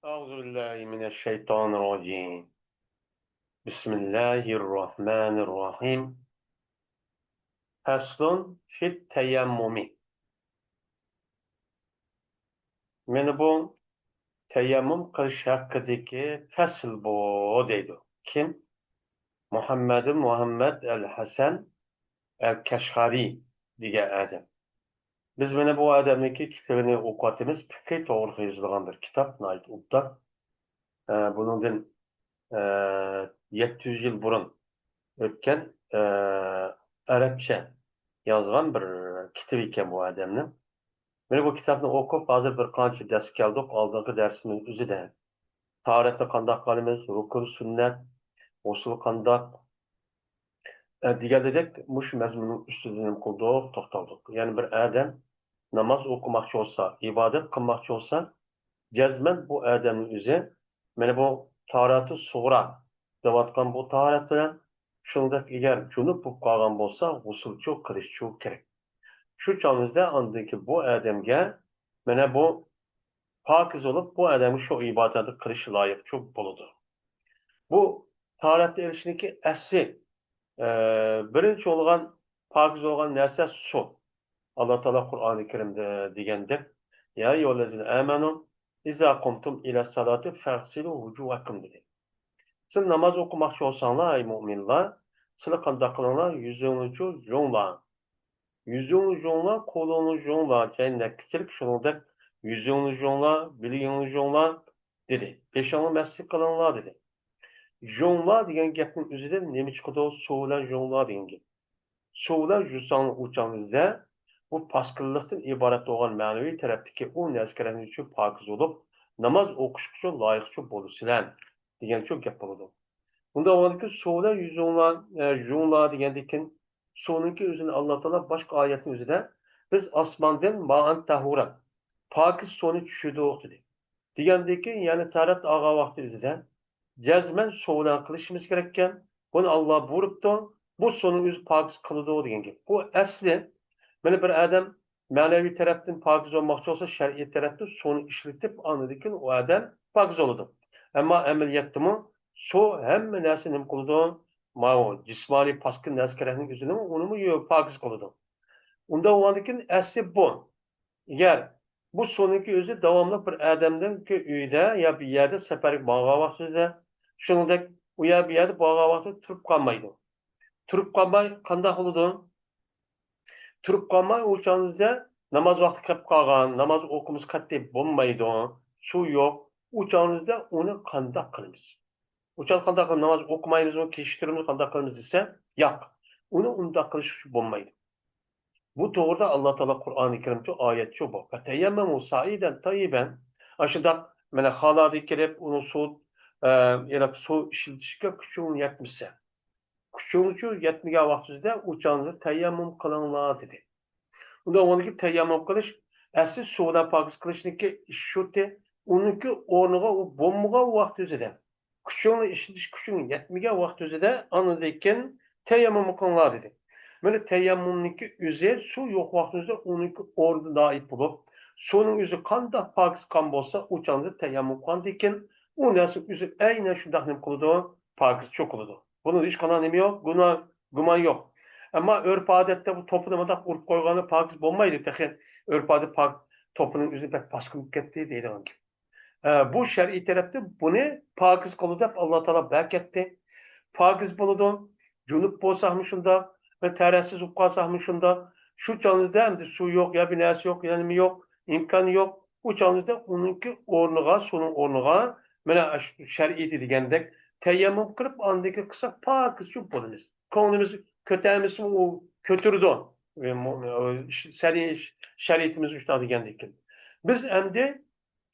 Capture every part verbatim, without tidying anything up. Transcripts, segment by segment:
أعوذ بالله من الشيطان الرجيم. بسم الله الرحمن الرحيم. فصل في التيمم. مانا بۇ تەيەممۇم قىلىش ھەققىدىكى پەسىل بۇ، دەيدۇ. كىم؟ مۇھەممەدۇ مۇھەممەد ئەل ھەسەن ئەل كەشغەرى دېگەن ئادەم. بىز مانا بۇ ئادەمنىڭكى كىتابىنى ئوقۇۋاتىمىز. پىقھى توغرىلىق يېزىلغان بىر كىتاب، ناھايىتى ئوبدان. ئە، بۇنىڭدىن، ئە، يەتتە يۈز يىل بۇرۇن ئۆتكەن، ئە، ئەرەبچە يازغان بىر كىتاب ئىكەن بۇ ئادەمنىڭ. مانا بۇ كىتابنى ئوقۇپ، ھازىر بىر قانچە دەرس كەلدۇق. ئالدىنقى دەرسىمىز ئۆزىدە تاھارەتنى قانداق قىلىمىز، رۇكۇن، سۈننەت، غۇسۇل قانداق، ئە، دېگەندەك مۇشۇ مەزمۇننىڭ ئۈستىدە نېمە قىلدۇق؟ توختالدۇق. يەنى بىر ئادەم ناماز ئوقۇماقچى بولسا، ئىبادەت قىلماقچى بولسا، جەزمەن بۇ ئادەمنىڭ ئۆزى مانا بۇ تاھارەتۇ سۇغرا دەۋاتقان بۇ تاھارەت بىلەن، شۇنىڭدەك ئەگەر جۇنۇپ بولۇپ قالغان بولسا، غۇسۇلچۇ قىلىشچۇ كېرەك. شۇ چاغىمىزدا ئاندىن كېيىن بۇ ئادەمگە مانا بۇ پاكىز بولۇپ، بۇ ئادەمگە شۇ ئىبادەتنى قىلىش لايىقچۇ بولىدۇ. بۇ تاھارەت ئېلىشنىڭكى ئەسلى، ئە، بىرىنچى بولغان پاكىز بولغان نەرسە سۇ. ئاللا تائالا قۇرئانى كەرىمدە دېگەندەك، يا أيها الذين آمنوا إذا قمتم إلى الصلاة فاغسلوا وجوهكم دېدى. سىز ناماز ئوقۇماقچى بولساڭلار، ئەي مۇئمىنلار، سىلەر قانداق قىلىڭلار؟ يۈزۈڭلارچۇ يۇيۇڭلار. يۈزۈڭلارنى يۇيۇڭلار، قولۇڭلارنى يۇيۇڭلار، جايىنى نەگكە كېلىپ، شۇنىڭدەك يۈزۈڭلارنى يۇيۇڭلار، بىلىكىڭلارنى يۇيۇڭلار، دېدى. بېشىڭلارنى مەسچىت قىلىڭلار، دېدى. يۇيۇڭلار دېگەن گەپنىڭ ئۆزىدىن نېمە چىقىدۇ؟ سۇ بىلەن يۇيۇڭلار دېگەن گەپ. سۇ بىلەن يۇساڭلار ئۇ چاغىڭىزدا بۇ پاسكىنلىقتىن ئىبارەت بولغان مەنىۋى تەرەپتىكى ئۇ نەرسىلەرنىڭ ئۈچۈن پاكىز بولۇپ، ناماز ئوقۇشقا لايىقچۇ بولىسىلەر دېگەنچۇ گەپ بولىدۇ. بۇنداق بولغاندىكىن سۇ بىلەن يۈزۈڭلار، ئە، يۇيۇڭلار دېگەندىكىن سۇنىڭكى ئۆزىنى ئاللا تائالا باشقا ئايەتنىڭ ئۆزىدە، بىز ئاسماندىن مائەن تەھۇرەن، پاكىز سۇنى چۈشۈردۇق دېدى. دېگەندىكىن، يەنى تاھارەت ئالغان ۋاقتى ئۆزىدە جەزمەن سۇ بىلەن قىلىشىمىز كېرەككەن. بۇنى ئاللا بۇيرۇپتۇ. بۇ سۇنىڭ ئۆزى پاكىز قىلىدۇ دېگەن گەپ. بۇ ئەسلى، مانا بىر ئادەم مەنىۋى تەرەپتىن پاكىز بولماقچى بولسا، شەرئىي تەرەپتىن سۇنى ئىشلىتىپ، ئاندىن كېيىن ئۇ ئادەم پاكىز بولىدۇ. ئەمما ئەمەلىيەتتىمۇ سۇ ھەممە نەرسىنى نېمە قىلىدۇ؟ ماۋۇ جىسمانىي پاسكىن نەرسە كېرەكلىك ئۆزىنىمۇ، ئۇنىمۇ يۇ-، پاكىز قىلىدۇ. ئۇنداق بولغاندىكىن ئەسلى بۇ. ئەگەر بۇ سۇنىڭكى ئۆزى داۋاملىق بىر ئادەمنىڭكى ئۆيىدە يا بىر يەردە سەپەرگە ماڭغان ۋاقتىدا، شۇنىڭدەك ئۇ يەر بۇ يەردە بولغان ۋاقتىدا تۇرۇپ قالمايدۇ. تۇرۇپ قالماي قانداق بولىدۇ؟ تۇرۇپ قالماي ئۇ چاغدا ناماز ۋاقتى كەپ قالغان، ناماز ئوقۇمىسا قەتئىي بولمايدۇ. سۇ يوق. ئۇ چاغدا ئۇنى قانداق قىلىمىز؟ ئۇ چاغدا قانداق قىلىمىز؟ ناماز ئوقۇمايمىزمۇ، كېچىكتۈرىمىز، قانداق قىلىمىز دېسە، ياق. ئۇنى ئۇنداق قىلىش بولمايدۇ. بۇ توغرىدا ئاللا تائالا قۇرئانى كەرىمچۇ ئايەتچۇ بۇ. فَتَيَمَّمُوا صَعِيدًا طَيِّبًا. ئاشۇنداق، مانا، خالادىكى كېلىپ، ئۇنى سۇ، ئە، ئېلىپ سۇ ئىشلىتىشكە كۈچۈڭ يەتمىسە، كۈچۈڭچۇ يەتمىگەن ۋاقتىدا ئۇ چاغدا تەيەممۇم قىلىڭلار، دېدى. ئۇندا ئۇنىڭكى تەيەممۇم قىلىش، ئەسلى سۇ بىلەن پاكىز قىلىشنىڭكى شۇتى، ئۇنىڭكى ئورنىغا ئۇ بولمىغان ۋاقتى ئۆزىدە، كۈچۈڭنى ئىشلىتىش كۈچۈڭ يەتمىگەن ۋاقتى ئۆزىدە، ئاندىن كېيىن تەيەممۇم قىلىڭلار، دېدى. مانا تەيەممۇمنىڭكى ئۆزى سۇ يوق ۋاقتى ئۆزىدە ئۇنىڭكى ئورنىدا نائىب بولۇپ، سۇنىڭ ئۆزى قانداق پاكىز قان بولسا، ئۇ چاغدا تەيەممۇم قىلغاندىن كېيىن ئۇ نەرسە ئۆزى ئەينەن شۇنداق نېمە قىلىدۇ؟ پاكىزچۇ قىلىدۇ. بۇنىڭدا ھېچقانداق نېمە يوق، گۇنا-، گۇمان يوق. ئەمما ئۆرپ-ئادەتتە بۇ توپىنى مۇنداق ئۇرۇپ قويغاندا پاكىز بولمايدۇ. تېخى ئۆرپ-ئادەت پاك-، توپىنىڭ ئۆزى بەك پاسكىنىپ كەتتى دەيدىغان گەپ. ئە، بۇ شەرئىي تەرەپتىن بۇنى پاكىز قىلىدۇ دەپ ئاللا تائالا بەركەتتى. پاكىز بولىدۇ. جۇنۇپ بولساقمۇ شۇنداق، بىر تەرەتسىز بولۇپ قالساقمۇ شۇنداق. شۇ چاغىمىزدا ئەمدى سۇ يوق، يا بىر نەرسە يوق، يا نېمە يوق، ئىمكان يوق. ئۇ چاغىمىزدا ئۇنىڭكى ئورنىغا، سۇنىڭ ئورنىغا، مانا شەرئىيىتى دېگەندەك تەيەممۇم قىلىپ، ئاندىن كېيىن قىلساق پاكىزچۇ بولىمىز. كۆڭلىمىز كۆتەرمىسىمۇ ئۇ كۆتۈرىدۇ. شەرئىي-، شەرىئىتىمىز شۇنداق دېگەندىكىن. بىز ئەمدى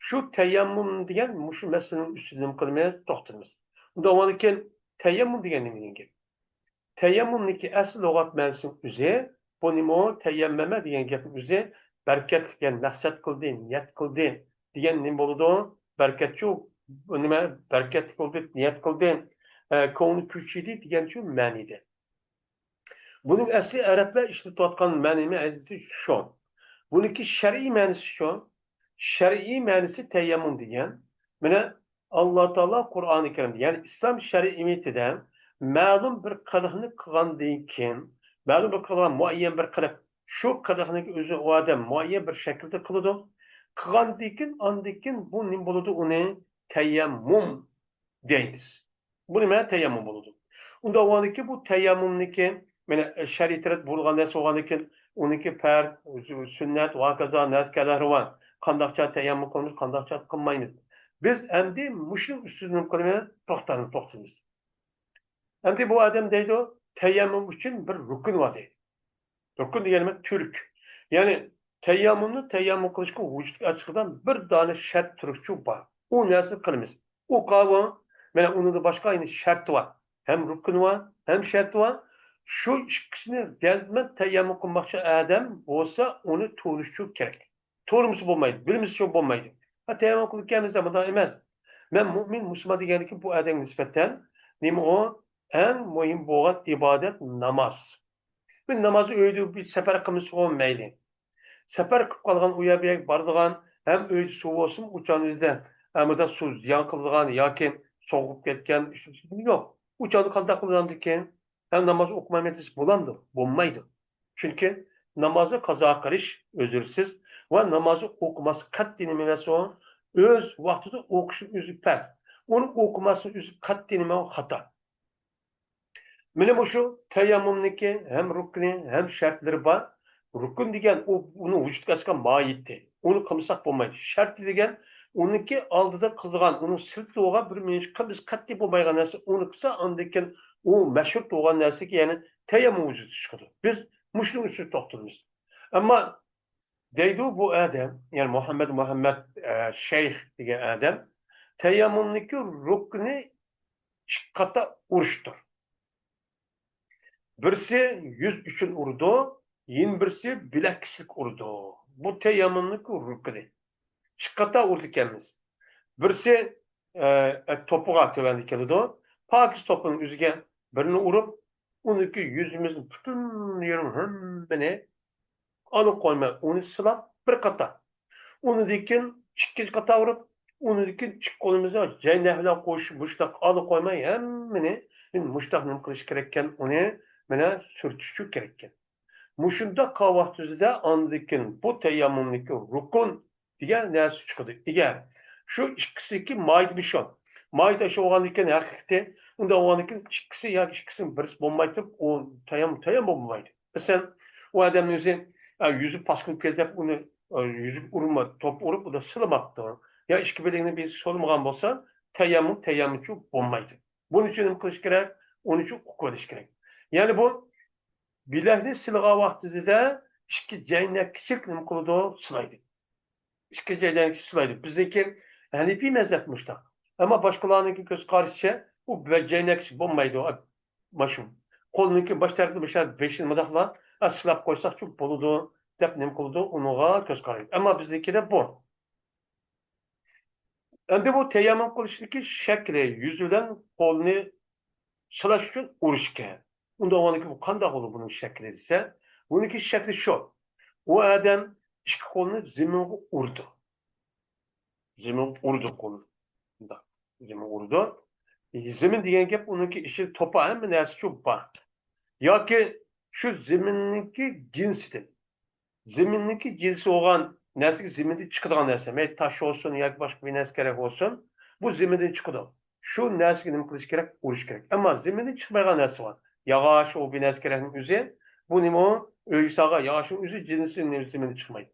شۇ تەيەممۇم دېگەن مۇشۇ مەسىلىنىڭ ئۈستىدە نېمە قىلىمىز؟ توختىلىمىز. ئۇنداق بولغاندىكىن تەيەممۇم دېگەن نېمە دېگەن گەپ؟ تەيەممۇمنىڭكى ئەسلى لۇغەت مەنىسىنىڭ ئۆزى، بۇ نېمە؟ تەيەممەمە دېگەن گەپنىڭ ئۆزى بەرىكەتلىك، يەنى مەقسەت قىلدى، نىيەت قىلدى دېگەن نېمە بولىدۇ؟ بەرىكەتچۇ، بۇ نېمە؟ بەرىكەتلىك قىلدى، نىيەت قىلدى، ئە، كۆڭلى كۈچىدى دېگەنچۇ مەنىدە. بۇنىڭ ئەسلى ئەرەبلەر ئىشلىتىۋاتقان مەنىمۇ ئەزىزى شۇ. بۇنىڭكى شەرئىي مەنىسى شۇ. شەرئىي مەنىسى تەيەممۇم دېگەن. مانا، ئاللا تائالا قۇرئانى كەرىمدە، يەنى ئىسلام شەرىئىتىدە مەلۇم بىر قىلىقنى قىلغاندىن كېيىن، مەلۇم بىر قىلغان مۇئەييەن بىر قىلىق، شۇ قىلىقنى ئۆزى ئۇ ئادەم مۇئەييەن بىر شەكىلدە قىلىدۇ. قىلغاندىن كېيىن، ئاندىن كېيىن بۇ نېمە بولىدۇ؟ ئۇنى تەيەممۇم دەيمىز. بۇنى مانا تەيەممۇم بولىدۇ. ئۇنداق بولغاندىكىن بۇ تەيەممۇمنىكى، مانا، شەرىئەت بولغان نەرسە بولغاندىكىن، ئۇنىڭكى پەرز، سۈننەت، ۋاكازا نەرسىلەر بار. قانداقچە تەيەممۇم قىلىمىز، قانداقچە قىلمايمىز. بىز ئەمدى مۇشۇنىڭ ئۈستىدە نېمە قىلىمىز؟ توختالىمىز، توختىلىمىز. ئەمدى بۇ ئادەم دەيدۇ، تەيەممۇم ئۈچۈن بىر رۇكۇن بار دەيدۇ. رۇكۇن دېگەنىمىز تۈرك. يەنى تەيەممۇمنى تەيەممۇم قىلىشقا ۋۇجۇدقا چىقىدىغان بىر دانە شەرت تۈركچە بار. ئۇ نەرسىنى قىلىمىز. ئۇ قاۋۇ، مانا ئۇنىڭدا باشقا يەنە شەرتى بار. ھەم رۇكنى بار، ھەم شەرتى بار. شۇ ئىككىسىنى جەزمەن تەيەممۇم قىلماقچى ئادەم بولسا، ئۇنى تونۇشى كېرەك. تونۇمىسا بولمايدۇ، بىلمىسە بولمايدۇ. ھە، تەيەممۇم قىلىپ كەلمىسە مۇنداق ئەمەس. مەن مۇئمىن، مۇسۇلمان دېگەندىكىن بۇ ئادەمگە نىسبەتەن نېمە ئۇ؟ ئەڭ مۇھىم بولغان ئىبادەت ناماز. بىر نامازنى ئۆيدە بىر سەپەر قىلمىسىغۇ مەيلى. سەپەر قىلىپ قالغان، ئۇ يەر بۇ يەرگە بارىدىغان، ھەم ئۆيدە سۇ بولسىمۇ، ئۇ چاغدا ئۆزىدە، ئە، مۇنداق سۇ زىيان قىلىدىغان ياكى سوغۇپ كەتكەن يوق. ئۇ چاغدا قانداق قىلىدىغاندىكىن؟ ھەم ناماز ئوقۇمايمەن دېسە بولامدۇ؟ بولمايدۇ. چۈنكى نامازنى قازا قىلىش ئۆزرسىز ۋە نامازنى ئوقۇماسلىق قەتئىي نېمە ئەمەس ئۇ. ئۆز ۋاقتىدا ئوقۇشنىڭ ئۆزى پەرز. ئۇنى ئوقۇماسلىق ئۆزى قەتئىي نېمە ئۇ؟ خاتا. مانا مۇشۇ تەيەممۇمنىڭكى ھەم رۇكنى، ھەم شەرتلىرى بار. رۇكن دېگەن ئۇ، ئۇنى ۋۇجۇدقا ئاچقان ماھىيىتى. ئۇنى قىلمىساق بولمايدۇ. شەرتى دېگەن ئۇنىڭكى ئالدىدا قىلىدىغان، ئۇنىڭ سىرتىدا بولغان بىر مېنىڭچە قىلمىسا قەتئىي بولمايدىغان نەرسە. ئۇنى قىلسا، ئاندىن كېيىن ئۇ مەشرۇت بولغان نەرسىگە، يەنى تەيەممۇم ۋۇجۇدقا چىقىدۇ. بىز مۇشۇنىڭ ئۈستىدە توختىلىمىز. ئەمما دەيدۇ بۇ ئادەم، يەنى مۇھەممەد، مۇھەممەد، ئە، شەيخ دېگەن ئادەم، تەيەممۇمنىڭكى رۇكنى ئىككى قاتا ئۇرۇشتۇر. بىرسى يۈز ئۈچۈن ئۇرىدۇ، يەنە بىرسى بىلەك كىچىك ئۇرىدۇ. بۇ تەيەممۇمنىڭكى رۇكنى. ئىككى قاتا ئۇرىدىكەنمىز. بىرسى، ئە، ئە، توپىغا تۆۋەندە كېلىدۇ. پاكىز توپىنىڭ ئۆزىگە بىرنى ئۇرۇپ، ئۇنىڭكى يۈزىمىزنى پۈتۈن يېرىم ھەممىنى ئالا قويماي، ئۇنى سىلاپ بىر قاتا. ئۇنىڭدىن كېيىن ئىككىنچى قاتا ئۇرۇپ، ئۇنىڭدىن كېيىن ئىككى قولىمىزنى جەينەك بىلەن قوشۇپ مۇشتاق ئالا قويماي، ھەممىنى مۇشتاق نېمە قىلىش كېرەككەن، ئۇنى مانا سۈرتۈشى كېرەككەن. مۇشۇنداق قىلغان ۋاقتىمىزدا ئاندىن كېيىن بۇ تەيەممۇمنىڭكى رۇكۇن دېگەن نەرسە چىقىدۇ. ئەگەر شۇ ئىككىسىدىكى ماھىيىتى شۇ. ماھىيىتى شۇ بولغاندىن كېيىن ھەقىقىتى، ئۇنداق بولغاندىن كېيىن ئىككىسى ياكى ئىككىسىنىڭ بىرسى بولماي تۇرۇپ، ئۇ تەيەم، تەيەم بولمايدۇ. مەسىلەن، ئۇ ئادەمنىڭ ئۆزى، ئە، يۈزى پاسكىنا كېلدى دەپ ئۇنى، ئە، يۈزىگە ئۇرما، توپ ئۇرۇپ، ئۇدا سىلىماپتۇ. يا ئىككى بىلىكنى بىر سولىمىغان بولسا، تەيەممۇم، تەيەممۇمچۇ بولمايدۇ. بۇنىڭ ئۈچۈن نېمە قىلىش كېرەك؟ ئۇنىڭ ئۈچۈن ئۇقۇۋېلىش كېرەك. يەنى بۇ بىلەكنى سىلىغان ۋاقتىدا ئىككى جەينەك كىچىك نېمە قىلىدۇ؟ سىلايدۇ. ئىككى جەينەك كىچىك سىلايدۇ. بىزنىڭكى ھەنىپىي مەزھەپ مۇشۇنداق. ئەمما باشقىلارنىڭكى كۆز قارىشىچە ئۇ بىر جەينەك كىچىك بولمايدۇ. مانا شۇ قولنىڭكى باش تەرىپىنى مۇشۇ بېشىنى مۇنداقلا، ئە، سىلاپ قويساقچۇ بولىدۇ دەپ نېمە قىلىدۇ؟ ئۇنىڭغا كۆز قارايدۇ. ئەمما بىزنىڭكىدە بۇ. ئەمدى بۇ تەيەممۇم قىلىشنىڭكى شەكلى، يۈزى بىلەن قولنى سىلاش ئۈچۈن ئۇرۇش ئىكەن. ئۇنداق بولغاندىكىن بۇ قانداق بولىدۇ بۇنىڭ شەكلى دېسە، بۇنىڭكى شەكلى شۇ. ئۇ ئادەم ئىككى قولىنى زېمىنغا ئۇرىدۇ. زېمىنغا ئۇرىدۇ قولىنى. مۇنداق. زېمىنغا ئۇرىدۇ. زېمىن دېگەن گەپ ئۇنىڭكى ئىچىدە توپا ھەممە نەرسە شۇ بار. ياكى شۇ زېمىننىڭكى جىنسىدىن. زېمىننىڭكى جىنسى بولغان نەرسىگە زېمىندىن چىقىدىغان نەرسە، مەيلى تاش بولسۇن ياكى باشقا بىر نەرسە كېرەك بولسۇن، بۇ زېمىندىن چىقىدۇ. شۇ نەرسىگە نېمە قىلىش كېرەك؟ ئۇرۇش كېرەك. ئەمما زېمىندىن چىقمايدىغان نەرسە بار. ياغاچ، ئۇ بىر نەرسە كېرەكنىڭ ئۆزى. بۇ نېمە ئۇ؟ ئۆيگە سالغان ياغاچنىڭ ئۆزى جىنسى نېمە زېمىندىن چىقمايدۇ.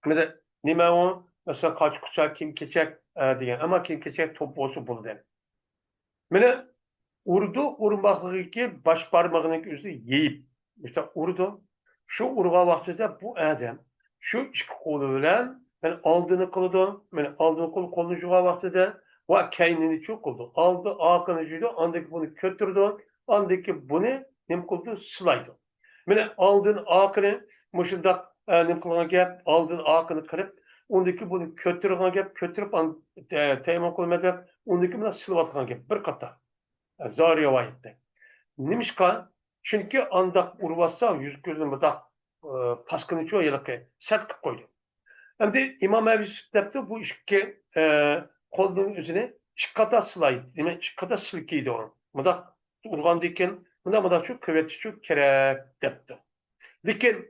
مەسىلەن، نېمە ئۇ؟ مەسىلەن، قاچا-قۇچا، كىيىم-كېچەك، ئە، دېگەن. ئەمما كىيىم-كېچەك توپ بولسا بولىدۇ. مانا ئۇرىدۇ، ئۇرماقلىقىكى باش بارمىقىنىڭ ئۆزى يېيىپ، مۇشۇنداق ئۇرىدۇ. شۇ ئۇرغان ۋاقتىدا بۇ ئادەم شۇ ئىككى قولى بىلەن مانا ئالدىنى قىلىدۇ. مانا ئالدىنقى قول قولنى جۇغان ۋاقتىدا ۋە كەينىنى چۇ قىلىدۇ. ئالدى ئارقىنى جۇيىدۇ، ئاندىن كېيىن بۇنى كۆتۈرىدۇ، ئاندىن كېيىن بۇنى نېمە قىلىدۇ؟ سىلايدۇ. مانا ئالدىن ئارقىنى مۇشۇنداق، ئە، نېمە قىلغان گەپ، ئالدىن ئارقىنى قىلىپ، ئۇندىن كېيىن بۇنى كۆتۈرگەن گەپ، كۆتۈرۈپ، ئاندىن، ئە، تەيەممۇم قىلىمەن دەپ، ئۇندىن كېيىن مانا سىلىۋاتقان گەپ، بىر قاتار. ئە، زاھىر رىۋايەتتە. نېمىشقا؟ چۈنكى ئانداق ئۇرۇۋاتسا، يۈز كۆزىنى مۇنداق، ئە، پاسكىنىچۇ ھېلىقى سەت قىلىپ قويدى. ئەمدى ئىمام ئەبۇ يۈسۈپ دەپتۇ، بۇ ئىككى، ئە، قولىنىڭ يۈزىنى ئىككى قاتا سىلايدۇ، دېمەك، ئىككى قاتا سىلكىيدۇ. مۇنداق ئۇرغاندىن كېيىن، مۇنداق، مۇنداق شۇ قىلىۋېتىشى كېرەك، دەپتۇ. لېكىن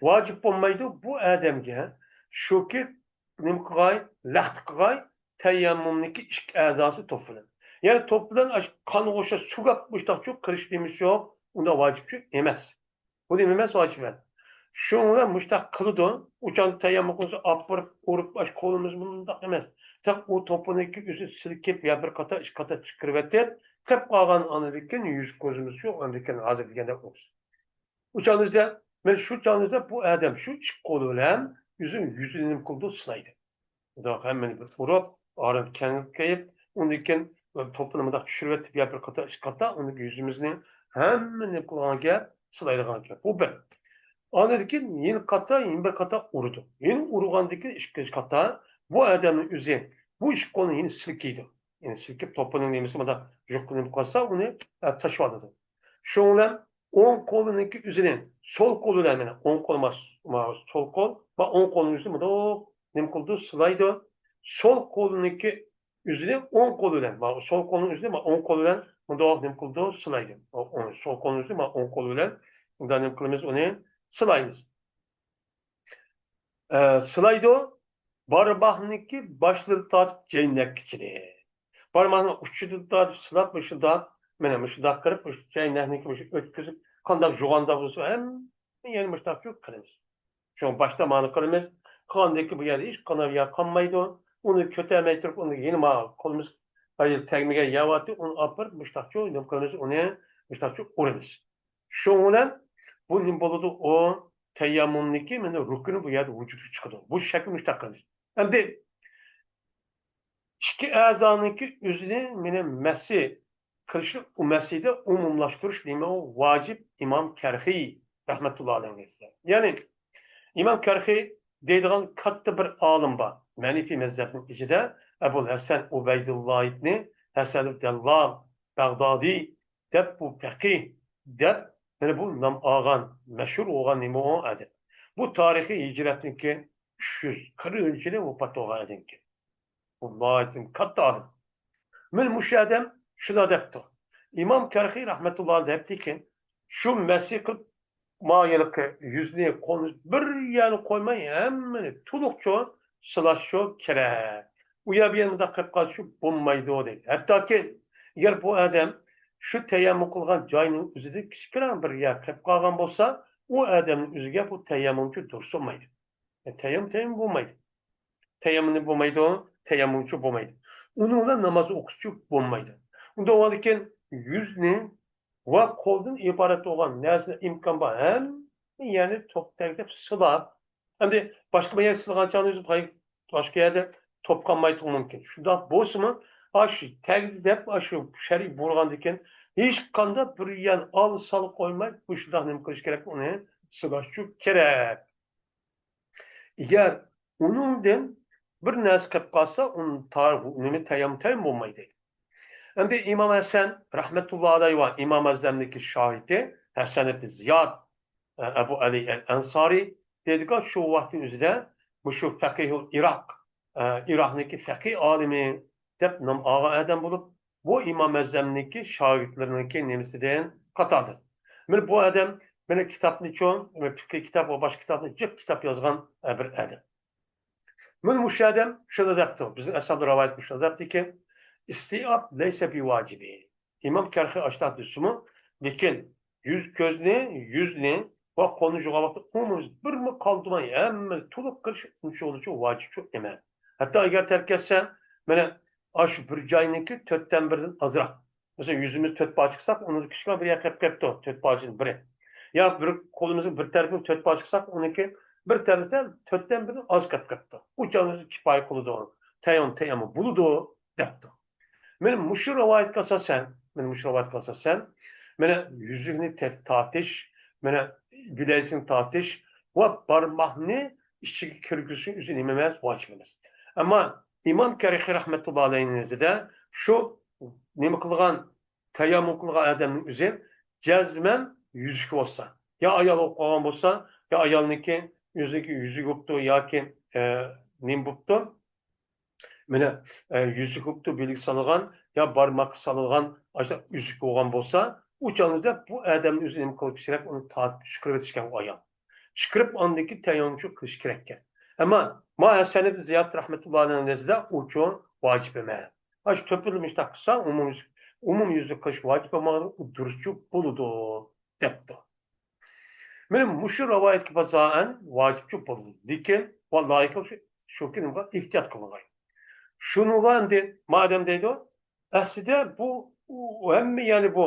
ۋاجىپ بولمايدۇ بۇ ئادەمگە، شۇكى نېمە قىلغاي، لەختە قىلغاي، تەيەممۇمنىڭكى ئىككى ئەزاسى توپ بىلەن. يەنى توپ بىلەن ئاش-، قانغا ئوخشاش سۇ گەپ مۇشتاقچۇ قىلىش نېمىسى يوق، ئۇنداق ۋاجىپچۇ ئەمەس. بۇ نېمە ئەمەس، ۋاجىپ ئەمەس. شۇنىڭ بىلەن مۇشتاق قىلىدۇ، ئۇ چاغدا تەيەممۇم قىلسا ئاپىرىپ ئۇرۇپ ئاش قولىمىز مۇنداق ئەمەس. تېخى ئۇ توپىنىڭكى ئۆزى سىلكىپ، يا بىر قاتا، ئىككى قاتا چىقىرىۋېتىپ، قېپ قالغان ئاندىن كېيىن يۈز كۆزىمىز شۇ ئاندىن كېيىن ھازىر دېگەندەك ئۇرسۇن. ئۇ چاغدا بىزدە، مەن شۇ چاغدا بىزدە بۇ ئادەم شۇ ئىككى قولى بىلەن ئۆزىنىڭ يۈزىنى نېمە قىلىدۇ، سىلايدۇ. مۇنداق ھەممىنى بىر ئۇرۇپ، ئاران كەڭ قېيىپ، ئۇندىن كېيىن توپىنى مۇنداق چۈشۈرۈۋېتىپ، يا بىر قاتا، ئىككى قاتا، ئۇندىن كېيىن يۈزىمىزنى ھەممىنى نېمە قىلغان گەپ، سىلايدىغان گەپ. بۇ بىر. ئاندىن كېيىن يەنە قاتا، يەنە بىر قاتا ئۇرىدۇ. يەنە ئۇرغاندىن كېيىن ئىككىنچى قاتا بۇ ئادەمنىڭ ئۆزى بۇ ئىككى قولىنى يەنە سىلكىيدۇ. يەنى سىلكىپ، توپىنىڭ نېمىسى مۇنداق يۇقىرى نېمە قىلسا، ئۇنى، ئە، تاشلىۋالىدۇ. شۇنىڭ بىلەن ئوڭ قولىنىڭكى ئۆزىنى سول قولى بىلەن، مانا، ئوڭ قولى ما-، ما-، سول قول، ما-، ئوڭ قولنىڭ ئۆزى مۇنداق نېمە قىلىدۇ؟ سىلايدۇ. سول قولىنىڭكى ئۆزىنى ئوڭ قولى بىلەن، ما-، سول قولنىڭ ئۆزىنى، ما-، ئوڭ قولى بىلەن مۇنداق نېمە قىلىدۇ؟ سىلايدۇ. ئو-، ئوڭ، سول قولنىڭ ئۆزىنى، ما-، ئوڭ قولى بىلەن مۇنداق نېمە قىلىمىز؟ ئۇنى سىلايمىز. ئە، سىلايدۇ. بارماقنىڭكى باشلىرىنى تارتىپ جەينەككىچىلىك. بارماقنىڭ ئۇچىدىن تارتىپ سىلاپ، مۇشۇنداق، مانا مۇشۇنداق قىلىپ، مۇشۇ جەينەكنىڭكى مۇشۇ ئۆتكۈزۈپ، قانداق جۇغاندا بولسا، ھەممە يەنە مۇشۇنداق قىلىمىز. شۇڭا باشتا مانا قىلىمىز. قىلغاندىن كېيىن بۇ يەردە ھېچقانداق يەر قالمايدۇ. ئۇنى كۆتەرمەي تۇرۇپ، ئۇنى يەنە ما قولىمىز تەگمىگەن يەر بارتى، ئۇنى ئاپىرىپ، مۇشۇنداقچۇ نېمە قىلىمىز، ئۇنى مۇشۇنداقچۇ ئۇرىمىز. شۇنىڭ بىلەن بۇ نېمە بولىدۇ؟ ئۇ تەيەممۇمنىڭكى مانا رۇكنى بۇ يەردە ۋۇجۇدقا چىقىدۇ. بۇ شەكىل مۇشۇنداق قىلىمىز. ئەمدى ئىككى ئەزانىڭكى ئۆزىنى مانا مەسى قىلىشنى، ئۇ مەسىدە ئومۇملاشتۇرۇش نېمە ئۇ؟ ۋاجىپ. ئىمام كەرخىي رەھمەتۇللا ئەلەيھى. يەنى ئىمام كەرخىي دەيدىغان كاتتا بىر ئالىم بار. مەنىفى مەزھەپنىڭ ئىچىدە ئەبۇل ھەسەن ئۇبەيدۇللا ئىبنى ھەسەن دەللال بەغدادى دەپ بۇ پەقىھ دەپ، يەنى بۇ نام ئالغان، مەشھۇر بولغان نېمە ئۇ ئادەم. بۇ تارىخى ھىجرەتنىڭكى ئۈچ يۈز قىرىقىنچى يىلى ۋاپات بولغان ئادەمكەن. بۇ ناھايىتى كاتتا ئادەم. مانا مۇشۇ ئادەم شۇنداق دەپتۇ. ئىمام كەرخىي رەھمەتۇللا دەپتىكەن، شۇ مەسىھ قىلىپ، ما ھېلىقى يۈزنى، قولىنى بىر يەرنى قويماي، ھەممىنى تولۇقچۇ سىلاشچۇ كېرەك. ئۇ يەر بۇ يەر مۇنداق قىلىپ قالسا بولمايدۇ، دەيدۇ. ھەتتاكى ئەگەر بۇ ئادەم شۇ تەيەممۇم قىلغان جاينىڭ ئۆزىدە كىچىككىنە بىر يەر قېلىپ قالغان بولسا، ئۇ ئادەمنىڭ ئۆزىگە بۇ تەيەممۇمچۇ دۇرۇس بولمايدۇ. تەيەممۇم، تەيەممۇم بولمايدۇ. تەيەممۇم بولمايدۇ، تەيەممۇمچۇ بولمايدۇ. ئۇنىڭ بىلەن ناماز ئوقۇشچۇ بولمايدۇ. ئۇنداق بولغاندىكىن يۈزنى ۋە قولدىن ئىبارەت بولغان نەرسىلەر ئىمكان بار ھەممە يەرنى توپ تەگدەپ سىلاپ، ئەمدى باشقا بىر يەر سىلىغان چاغدا ئۆزى باشقا يەردە توپ قالمايدىغان مۇمكىن. شۇنداق بولسىمۇ، ئاشۇ تەگدى دەپ، ئاشۇ شەرئىي بۇيرۇغاندىكىن، ھېچقانداق بىر يەرنى ئال سال قويماي، مۇشۇنداق نېمە قىلىش كېرەك، ئۇنى سىلاشچۇ كېرەك. ئەگەر ئۇنىڭدىن بىر نەرسە قېلىپ قالسا، ئۇنى تار-، نېمە تەيەم، تەيەم بولمايدۇ. ئەمدى ئىمام ھەسەن رەھمەتۇللا ئەلەيھى ۋە ئىمام ئەزەمنىڭكى شاگىرتى ھەسەن ئىبن زىياد، ئە، ئەبۇ ئەلى ئەل ئەنسارى دەيدىغان شۇ ۋاقىتنىڭ ئۆزىدە مۇشۇ فەقىھۇل ئىراق، ئە، ئىراقنىڭكى فەقىھ ئالىمى دەپ نام ئالغان ئادەم بولۇپ، بۇ ئىمام ئەزەمنىڭكى شاگىرتلىرىنىڭكى نېمىسىدىن قاتارىدىن. مانا بۇ ئادەم، مانا كىتابنى چوڭ، پىقىھ كىتاب ۋە باشقا كىتابنى جىق كىتاب يازغان، ئە، بىر ئادەم. مانا مۇشۇ ئادەم شۇنداق دەپتۇ، بىزنىڭ ئەسھابلار رىۋايەت شۇنداق دەپتىكى، ئىستىئاب لەيسە بىۋاجىبى. ئىمام كەرخى ئاشۇنداق دېسىمۇ، لېكىن يۈز كۆزنى، يۈزنى ۋە قولنى جۇغان ۋاقىتتا ئومۇمىز بىرمۇ قالدۇرماي ھەممىنى تولۇق قىلىش ئۇنچىۋالىچۇ ۋاجىپچۇ ئەمەس. ھەتتا ئەگەر تەرك ئەتسە، مانا ئاشۇ بىر جاينىڭكى تۆتتىن بىرىدىن ئازراق. مەسىلەن، يۈزىمىزنى تۆت پارچە قىلساق، ئۇنى كىچىككىنە بىر يەر قېلىپ قېپتۇ، تۆت پارچىدىن بىرى. يا بىر قولىمىزنىڭ بىر تەرىپىنى تۆت پارچە قىلساق، ئۇنىڭكى بىر تەرىپى تۆتتىن بىرىدىن ئاز قېلىپ قېپتۇ. ئۇ چاغدا كىپايە قىلىدۇ، تەيەم-، تەيەممۇم بولىدۇ، دەپتۇ. مانا مۇشۇ رىۋايەتكە ئاساسەن، مانا مۇشۇ رىۋايەتكە ئاساسەن، مانا يۈزۈكنى تە-، تارتىش، مانا بىلەيزۈكنى تارتىش ۋە بارماقنى ئىچىگە كىرگۈزۈشنىڭ ئۆزى نېمە ئەمەس، ۋاجىپ ئەمەس. ئەمما ئىمام كەرخى رەھمەتۇللا ئەلەيھىنىڭ نەزىرىدە شۇ نېمە قىلغان، تەيەممۇم قىلغان ئادەمنىڭ ئۆزى جەزمەن يۈزۈك بولسا، يا ئايال بولۇپ قالغان بولسا، يا ئايالنىڭكى ئۆزىنىڭكى يۈزۈك بوپتۇ ياكى، ئە، نېمە بوپتۇ، مانا، ئە، يۈزۈك بوپتۇ، بىلىگە سالغان يا بارماققا سالغان ئاشۇ ئۈزۈك بولغان بولسا، ئۇ چاغدا بۇ ئادەمنى ئۆزى نېمە قىلىپ كېرەك، ئۇنى تارتىپ چىقىرىۋېتىشكەن ئۇ ئايال. چىقىرىپ ئاندىن كېيىن تەيەممۇم قىلىش كېرەككەن. ئەمما ما ھەسەن ئىبن زىياد رەھمەتۇللاھىنىڭ نەزىرىدە ئۇچۇ ۋاجىپ ئەمەس. ئاشۇ تۆپىلى مۇشتاق قىلسا، ئومۇم، ئومۇم يۈزلۈك قىلىش ۋاجىپ بولمىغان، ئۇ دۇرۇسچۇ بولىدۇ، دەپتۇ. مانا مۇشۇ رىۋايەتكە بىنائەن ۋاجىپچۇ بولىدۇ. لېكىن، ۋاللاھى شۇ، شۇكى نېمىغا ئېھتىيات قىلغاي. شۇنىڭغا ئەمدى مادەم دەيدۇ، ئەسلىدە بۇ، ئۇ ھەممە يەرنى بۇ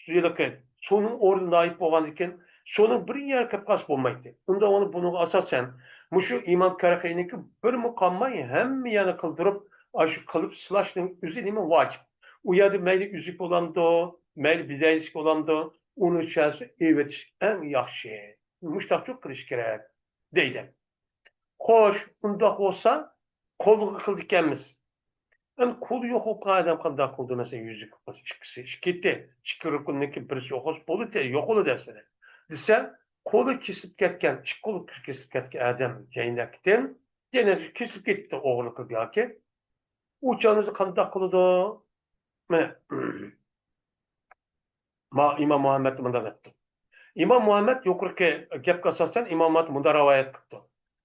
ھېلىقى سۇنىڭ ئورنى ناھىيەت بولغاندىكىن، سۇنىڭ بىر يەرگە كېلىپ قالسا بولمايتتى. ئۇنداق بولۇپ بۇنىڭغا ئاساسەن، مۇشۇ ئىمام كەرخىنىڭكى بىرمۇ قالماي ھەممە يەرنى قىلدۇرۇپ، ئاشۇ قىلىپ سىلاشنىڭ ئۆزى نېمە ۋاجىپ. ئۇ يەردە مەيلى ئۈزۈك بولامدۇ، مەيلى بىدەيسىك بولامدۇ، ئۇنى چۈشەنسە ئېۋېتىش ئەڭ ياخشى. مۇشتاقچۇ قىلىش كېرەك، دەيدۇ. خوش، ئۇنداق بولسا، قولغا قىلىدىكەنمىز. ئەمدى قولى يوق بولۇپ قالغان ئادەم قانداق قىلىدۇ؟ مەسىلەن، يۈزۈك قىلسا ئىككىسى، ئىككى، ئىككى رۇكۇننىڭكى بىرسى يوق بولسا بولىدۇ، يوق بولىدۇ ئەسلىدە. دېسە، قولى كېسىلىپ كەتكەن، ئىككى قولى كېسىلىپ كەتكەن ئادەم جەينەكتىن، يەنە كېسىلىپ كېتىپتۇ ئوغرىلىق قىلىپ ياكى. ئۇ چاغدا قانداق قىلىدۇ؟ مانا، ما-، ئىمام مۇھەممەد مۇنداق دەپتۇ. ئىمام مۇھەممەد يۇقىرىقى گەپكە ئاساسەن، ئىمام مۇھەممەد مۇنداق رىۋايەت قىپتۇ.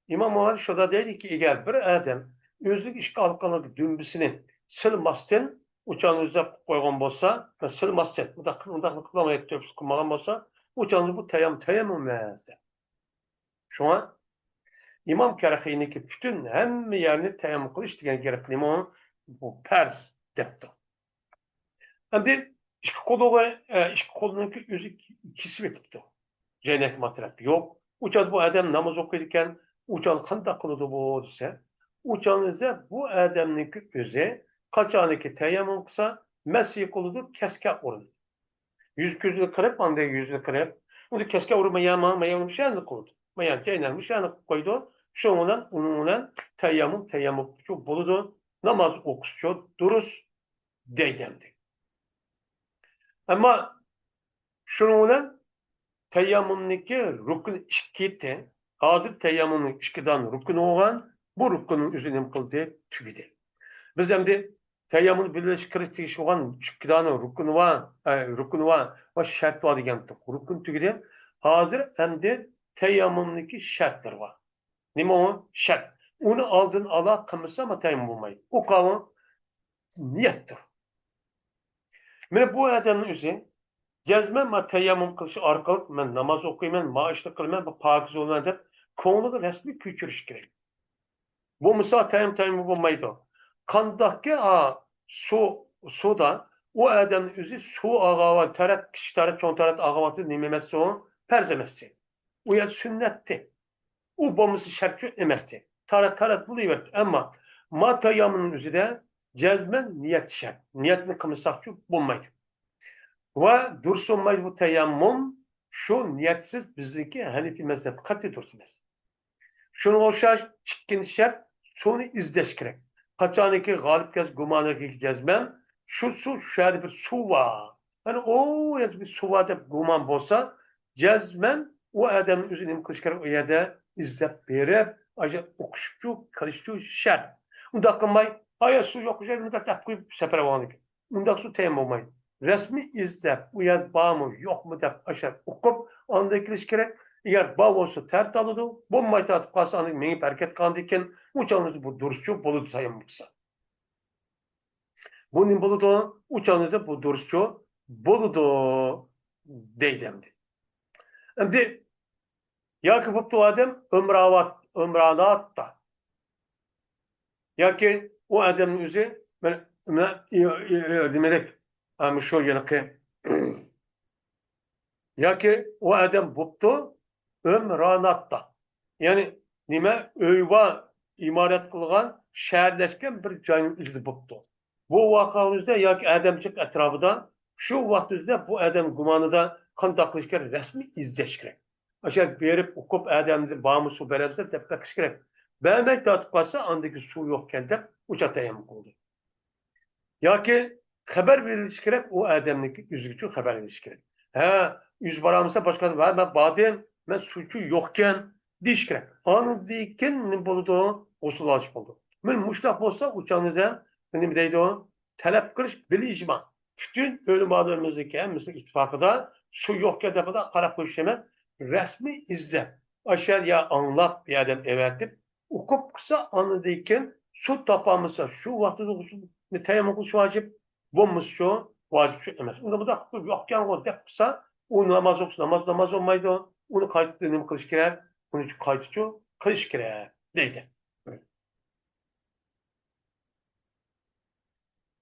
ئىمام مۇھەممەد شۇنداق دەيدىكى، ئەگەر بىر ئادەم ئۆزىنىڭ ئىككى ئالىقىنىڭ دۈمبىسىنى سىلماستىن، ئۇچانى ئۈزۈپ قويغان بولسا، سىلماستىن، مۇنداق، مۇنداق قىلماي، تۆپىسى قىلمىغان بولسا، ئۇچانى بۇ تەيەم-، تەيەممۇم ئەمەس، دەپ. شۇڭا ئىمام كەرخىنىكى پۈتۈن ھەممە يەرنى تەيەممۇم قىلىش دېگەن گەپنىمۇ بۇ پەرز دەپتۇ. ئەمدى ئىككى قولىغا، ئە، ئىككى قولىنىڭكى ئۆزى كېسىۋېتىپتۇ. جەينەك ماترەپ يوق. ئۇچان بۇ ئادەم ناماز ئوقۇيدىكەن، ئۇچان قانداق قىلىدۇ بۇ دېسە، ئۇچان دېسە بۇ ئادەمنىڭكى ئۆزى قاچانكى تەيەممۇم قىلسا، مەسى قىلىدۇ، كەسكە ئۇرىدۇ. يۈز كۆزىنى قىرىپ، ئاندىن يۈزىنى قىرىپ، ئۇنى كەسكە ئۇرۇپ، مايا، مايا، مايا، مۇشۇ يەرنى قىلىدۇ. مايا، جەينەك مۇشۇ يەرنى قىلىپ قويىدۇ. شۇنىڭ بىلەن، ئۇنىڭ بىلەن تەيەممۇم، تەيەممۇم بولىدۇ. ناماز ئوقۇشچۇ دۇرۇس دەيدۇ ئەمدى. ئەمما شۇنىڭ بىلەن تەيەممۇمنىڭكى رۇكنى ئىككى ئىدى. ھازىر تەيەممۇمنىڭ ئىككى دانە رۇكنى بولغان، بۇ رۇكننىڭ ئۆزى نېمە قىلدى؟ تۈگىدى. بىز ئەمدى تەيەممۇمنى بىلىش كېرەك تېگىشلىك بولغان ئىككى دانە رۇكنى بار، ئە، رۇكنى بار ۋە شەرت بار دېگەنتۇق. رۇكن تۈگىدى. ھازىر ئەمدى تەيەممۇمنىڭكى شەرتلىرى بار. نېمە ئۇ؟ شەرت. ئۇنى ئالدىن ئالا قىلمىسا، ما تەيەممۇم بولمايدۇ. ئۇ قاۋۇ نىيەتتۇر. مانا بۇ ئادەمنىڭ ئۆزى جەزمەن ما تەيەممۇم قىلىش ئارقىلىق مەن ناماز ئوقۇيمەن، ما ئىشنى قىلىمەن، بۇ پاكىز بولىمەن دەپ كۆڭلىگە رەسمىي كۆچۈرۈش كېرەك. بولمىسا تەيەم-، تەيەممۇم بولمايدۇ. قانداقكى، ئا، سۇ، سۇدا ئۇ ئادەمنىڭ ئۆزى سۇ ئاغاۋا، تەرەت، كىچىك تەرەت، چوڭ تەرەت ئاغاۋاتىدۇ، نېمە ئەمەستى ئۇ؟ پەرز ئەمەستى. ئۇ يەر سۈننەتتى. ئۇ بولمىسا شەرتچۇ ئەمەستى. تارەت، تارەت بولۇۋەردى. ئەمما ما تەيەممۇمنىڭ ئۆزىدە جەزمەن نىيەت شەرت. نىيەتنى قىلمىساقچۇ بولمايدۇ. ۋە دۇرۇس بولمايدۇ بۇ تەيەممۇم، شۇ نىيەتسىز بىزنىڭكى ھەنىفىي مەزھەپتە قەتئىي دۇرۇس ئەمەس. شۇنىڭغا ئوخشاش ئىككىنچى شەرت، سۇنى ئىزدەش كېرەك. قاچانكى غالىب كەلسە گۇمانىغا جەزمەن، شۇ سۇ، شۇ يەردە بىر سۇ بار. يەنى ئۇ يەردە بىر سۇ بار دەپ گۇمان بولسا، جەزمەن ئۇ ئادەمنىڭ ئۆزى نېمە قىلىشى كېرەك؟ ئۇ يەردە ئىزدەپ بېرىپ، ئاشۇ ئوقۇشۇپچۇ، قىلىشچۇ شەرت. ئۇنداق قىلماي، ئايا سۇ يوق، ئۇ يەردە مۇنداق دەپ قويۇپ سەپەرەپ بولغاندىكىن. ئۇنداقسۇ تەيەممۇم بولمايدۇ. رەسمىي ئىزدەپ، ئۇ يەر بارمۇ، يوقمۇ دەپ ئاشۇ ئوقۇپ، ئاندىن كېلىش كېرەك. ئەگەر بار بولسا تەرەت ئالىدۇ، بولماي تارتىپ قالسا، ئاندىن مېڭىپ ھەرىكەت قىلغاندىن كېيىن، ئۇ چاغدا بۇ دۇرۇسچۇ بولىدۇ تەيەممۇم قىلسا. بۇ نېمە بولىدۇ؟ ئۇ چاغدا بۇ دۇرۇسچۇ بولىدۇ، دەيدۇ ئەمدى. ئەمدى ياكى بوپتۇ ئادەم ئۆمراۋات، ئۆمراناتتا. ياكى ئۇ ئادەمنىڭ ئۆزى بىر، نېمىدەك، ئەمما شۇ ھېلىقى، ياكى ئۇ ئادەم بوپتۇ ئۆمراناتتا. يەنى نېمە، ئۆي بار، ئىمارەت قىلغان، شەھەرلەشكەن بىر جاينىڭ ئۆزىدە بوپتۇ. بۇ ۋاقىت ئۆزىدە ياكى ئادەم جىق ئەتراپىدا، شۇ ۋاقىت ئۆزىدە بۇ ئادەم گۇمانىدا قانداق قىلىش كېرەك؟ رەسمىي ئىزدەش كېرەك. ئاشۇ يەرگە بېرىپ، ئوقۇپ، ئادەمدىن بارمۇ سۇ بېرەمسەن دەپ بېقىش كېرەك. بەرمەي تارتىپ قالسا، ئاندىكى سۇ يوقكەن دەپ ئۇچا تەيەممۇم قىلدى. ياكى خەۋەر بېرىلىشى كېرەك، ئۇ ئادەمنىڭكى ئۆزىگىچۇ خەۋەر بېرىلىشى كېرەك. ھە، ئۆزى بارالمىسا باشقا، ھە، مەن باردىم، مەن سۇچۇ يوقكەن دېيىش كېرەك. ئاندىن كېيىن نېمە بولىدۇ؟ غۇسۇل ئالىش بولىدۇ. مانا مۇشۇنداق بولسا، ئۇ چاغدا نېمە دەيدۇ؟ تەلەپ قىلىش بىل ئىجما. پۈتۈن ئۆلىمالىرىمىزنىڭكى ھەممىسىنىڭ ئىتتىپاقىدا سۇ يوقكەن دەپ قاراپ قويۇش ئەمەس، رەسمىي ئىزدەپ، ئاشۇ يەر يا ئاڭلاپ، بۇ يەردىن ئەۋەتىپ، ئوقۇپ قىلسا، ئاندىن كېيىن سۇ تاپالمىسا، شۇ ۋاقتىدا غۇسۈل تەيەممۇم قىلىش ۋاجىپ، بولمىسىچۇ، ۋاجىپچۇ ئەمەس. ئۇندا بۇنداق قىلىپ يوقكەنغۇ دەپ قىلسا، ئۇ ناماز ئوقۇسا، ناماز، ناماز بولمايدۇ. ئۇنى قايتا نېمە قىلىش كېرەك؟ ئۇنى قايتىچۇ قىلىش كېرەك، دەيدۇ.